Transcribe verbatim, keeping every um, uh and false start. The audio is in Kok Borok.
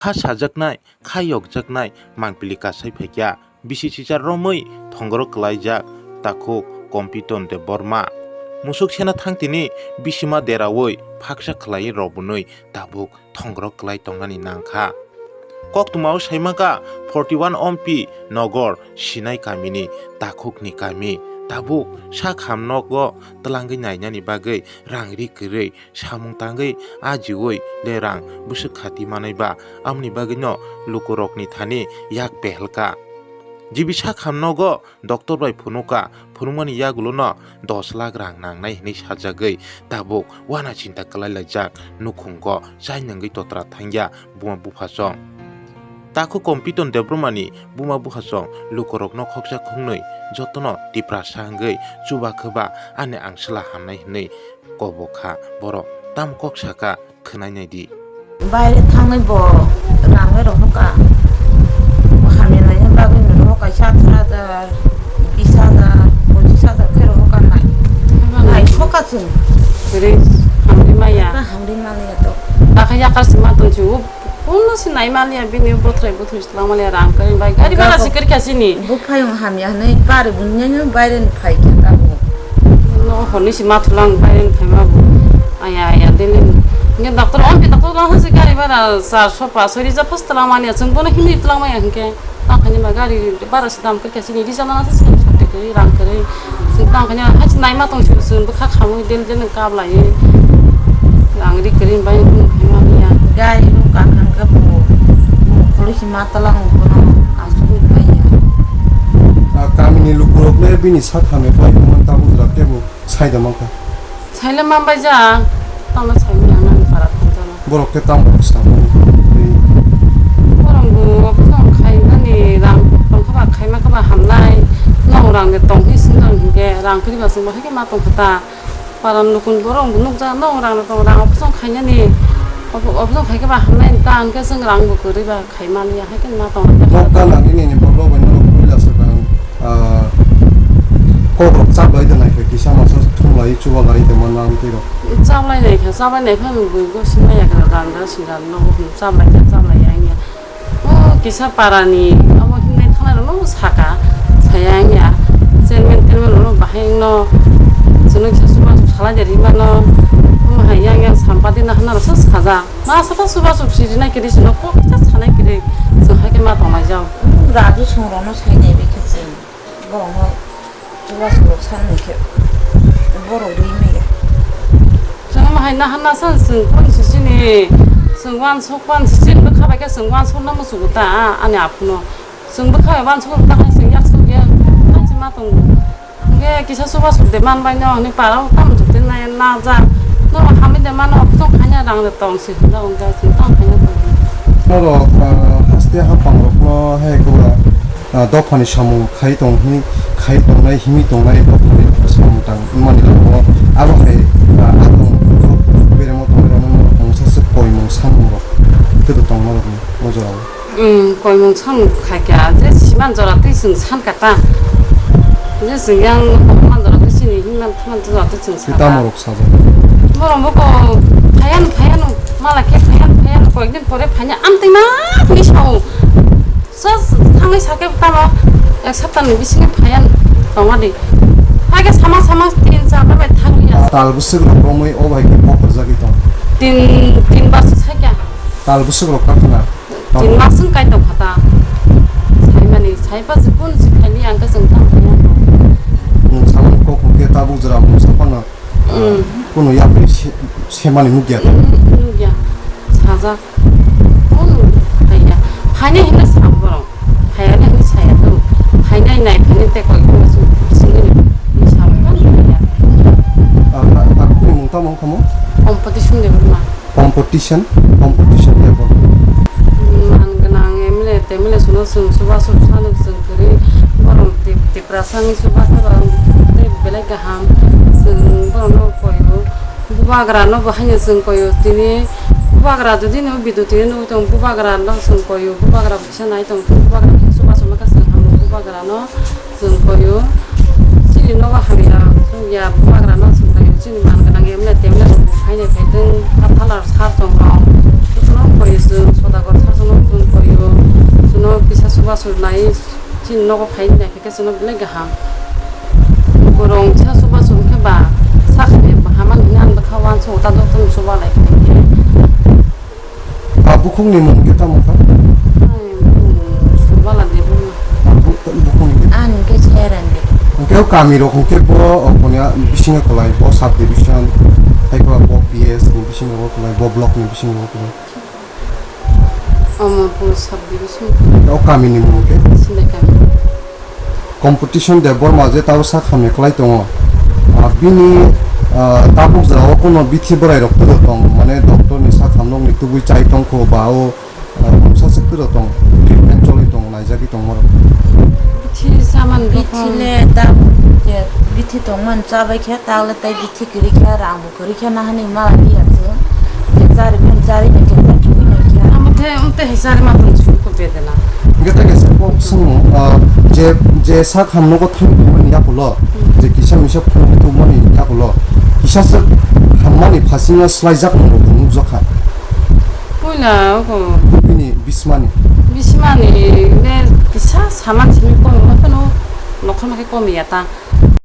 Kha sajaknai, kha yokjaknai mangpili kasai phaikya, bisi chichar romwi thongro kwlaijak takhuk Kompiton Debbarma. Musuk sena thangtini bisima deraui phaksa khlaiwi robwnwi tabuk thongro kwlai tongnani nangkha. Koktwmao saimankha forty one Ompi Nogor Sinai kamini takhukni kami tabuk sak ham nogo twlangwi nainani bagwi rang ri kwrwi samung tangwi ajiui le rang bwswk khati manwi ba, amoni bagwino lukurokni thani yak pehelka. Jibi sak ham nogo doctor bai phunukha, phunukmani yagulono dos lakh rang nangnai hwnwi sajagwi tabuk wana chinta kwlai laijak nukhungo chai nungwi totra thangya buma buphasong. Takhuk Kompiton Debbarmani buma buphasong lukurokno khoksa khoknwi jotono Tiprasa wngwi chuba khe ba ani angswla hamnai hwnwi kobok kha borok. Tamo kok saka khwnai nai di. Baire thangnai bo rang rok hoka. Hamya naina bagwi rok kaisa atharo hajar, bis hajar, pochis hajar khe rok hoka nai. Nai soka chwng. Kwrwi hamri maya. Ba hamri maliya to. Dakha yakar sima tong chu. Kuno si nai maliya bini bothrai bothrai slang maliya rang kari bai. Gari bara sikir kya sini. Buphayung hamya hanai pari bunyanya baire ni phai khe tabu. No horni si mathulang baire ni phai ma bu. Aya aya deli. Nge doctor on doctor lang hasi gari bara sar so pa sori ja first lang maliya chung bono himni tlang maya hingke. Tangkhaini ba gari bara se dam khe sini risa mana se sini sote khe rang khe sini tangkhaini ha se naima tong sini sini bwkha khamwi del del kablai rang ri khe bai khaima ya. Gari no kakhang khe bo kholo si ma talang bono asugwi bai ya. A kamini lukurok le bini sak hamya bai man tabuk rak kebo. Saida mankha. Saile manbai ja, tamo saimani ang nani para thangjana. Borok khe tamo khe sabo. Borok bo ophuno khainani rang tongkha ba khaima kha ba hamnai. Nong rang de tong hi sindon hinkhe rang kri ba sung ba haikhe ma tongkha ta. Paran nukun borok bo nukja nong rang de tong rang ophuno khainani. Ophuno khaikhe ba hamnai ta hinkhe sung rang bo kwrwi ba. Khaimani ya, hai khe ma tong. Nok ta nang ini ni borok bai no puila sa kang, ah, kok rok chap lai de nai khe kisa masa thum lai chuba lai de man nang twi rok. Chap lai nai khe, chap lai nai khe bo go sima ya khe dan da sing dan no chap lai khe chap lai ya ya. O kisa para ni abo hinai thana rok no saka saya ya. Chairman chairman rok no bahai no chwng kisa chuba salai de rima no. Omo hai yang yang sampati na hana rok sa saja. Ma saka chubachu sijinai kiri sino kok kisa sanai kiri chwng hai khe ma tongnai jao. Raju songrokno sainai bai khe chwng borokno chubachu rok sanai khe borok rwi maya. Chwng omo hai naharna san chwng koni sisini chwng uansuk uansuk chini bwkha bai khe chwng uansukna muchungo ta ani aphuno. Chwng bwkha bai uansukna ta chwng yaksuk ya ta chwng ma tongo. Hingke kisa chubachu de manbai no hwnwi para o tamo jukte nai najak. Norok hamwi de mano, ophuno khaina rang de tong si hwnjak, hwnjak si tamo khaina tong. Norok, ah, haste haphang rokno hai khe ba, ah, dophani samung khai tong hwnwi, khai tongnai, himwi tongnai dophani samung tang wngmani logo abo hai, ah, atwng beremo tongwi rokno norok mungsa swk koimung samung rok tei tong norokni o jorao. Umm, koimung samung khaikha, je siman jora twi chwng sankha ta. Je chwng yang man jora twi chini himman thaman jora twi chwng sankha. Tamo rok sajak. Borok bo ko phaiyan phaiyan mala khe phaiyan phaiyan koyekdin pore phaina amtwi ma hwnwi sao. Sos thangwi sakhe tamo ek saptani bisingo phaiyan tongmani. Haikhe sama sama tin char bai thangya. Tal bwswk rok romwi o bai khe bokhorjagwi tong. Tin, tin bar se sakya. Tal bwswk rok kakhwna. Tin mas wng kai tong kha ta. Saimani, saipa se kun si khaini ang khe chwng tamo khaina. Nwng samani kok hwnkhe tabuk jora mungsa phano, ah, hmm, kuno yapri se-, semani nukya ta. Hmm, nukya. Sajak. Kun phaiya. Phainai hinwi sa borok. Phaiya hinwi saya to. Phainai nai phainai tei koi koi su singini. Ni sa phaiya. Ah, ta-, takhukni mung tamo wngkha mo? Competition de ma. Competition, competition level. Man gwnang M L A, M L A sono chwng chubachu sano chwng kwrwi, borok Tip-, Tiprasani chubachu rok tei belai kaham, chwng borokno koio, bubagrano bo haino chwng koio, tini bubagra jodi no bidu tini nugwi tongo, bubagrano chwng koio, bubagra kisa nai tong, bubagra kisa chubachu ma kha chwng hamno bubagrano. Chwng koio, chini nogo hamya, chwng ya bubagrano chwng koio, chini man gwnang emne temne chwng phainai phaitwng, ta phalar sar chwng rok. Chwng koi chwng sodagar sa chwng koi o. Chwng kisa chubachu nai chini nogo phai nai khe chwng belai kaham. Borong sa chubachu khe ba sa khe ba hamani hinwi ang bwkha uansuk ta doctor ni chuba lai khe. A bukhukni mung khe tamo kha? Ai, bung chuba la de bung. A bu-, bukhukni khe? Ang khe Serang de. Hwnkhe o kami rok hwnkhe bo, o, konya bisingo kwlai, bo sub division, hai khe bo P S ni bisingo bo kwlai, bo block ni bisingo bo kwlai. Amarpur sub division. O kamini mung khe? Sindai kami. Competition Debbarma je tabo sak hamya kwlai tongo. Ah, bini, ah, tabuk jora o kono bithi bwrai rok kwrwi tong, mane doctor ni sak hamnok ni tubui chai tong kho ba o, ah, mungsa se kwrwi tong, treatment choli tong, naijagwi tong morok. Bithi saman bithi le tabuk je bithi tongman chabai khe tagle tai bithi kwrwi khe rang Kwrwi khe nahani ma liya se. Je chari phan chari na khe chari phan na khe. Amo the, um, te hisari ma tong su ko bedena. Hingke ta kaisa kok swngo, ah, je, je sak hamno ko thang tongmani yakulo, je kisa misa phung tongmani yakulo, kisa se hammani phasingo slaijak nongo nukjakha. Puila ko. Bini bismani. Bismani ne kisa saman simi komo ma phano nokha ma khe komi ya ta.